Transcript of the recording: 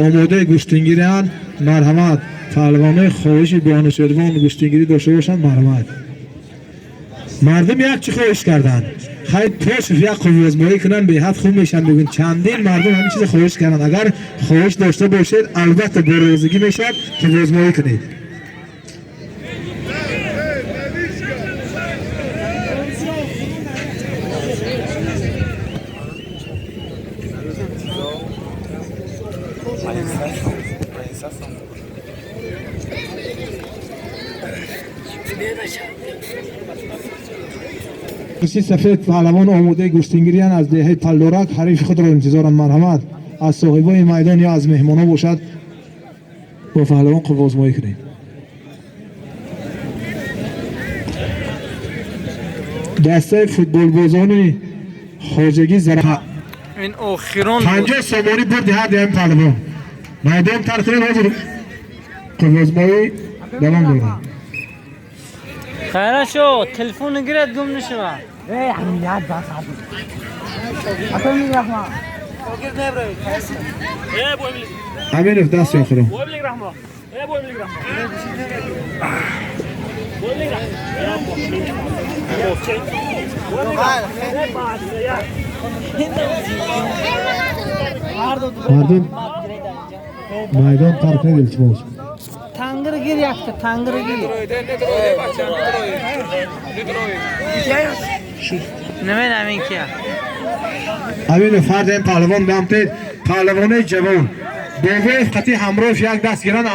омодаи гӯштингиранд, марҳамат. Паҳлавонои хоҳиши бо Анӯшервон гӯштингирӣ дошта бошанд, марҳамат. Мардум як чӣ хоҳиш карданд, хай Тошев як қувваозмоӣ кунанд, беҳад хуб мешаванд. Мегӯянд, чандин мардум ҳамин чиза хоҳиш карданд. Агар хоҳиш дошта бошед, албатта бо розигӣ мешавад, қувваозмоӣ кунед. Курси сафед паҳлавон омодаи гӯштингириянд аз деҳаи Паллорак, ҳарифи худро интизоранд. Марҳамат, аз соҳибои майдон ё аз меҳмонҳо бошад, бо паҳлавон қувваозмоӣ кунед. Дастаи футболбозони хоҷагӣ зара Ин охирон буд. 50 сомонӣ бурди ҳар дуями паҳлавон. Майдон тарк кунед, ҳозир қувваозмоӣ давом дорад. Хорошо, телефон гирад, гум нашава. Эй, як даст. Ато мирахма. Аминов, даст охирон. Мардум, майдон тарк кунед, илтимос. Тангир гир якта, тангир гир. Намедонам ин кия. Аминов, ҳар дуями паҳлавон дамтед. Паҳлавонаи ҷавон Бобоев қатъи ҳамроҳ як даст гиранд.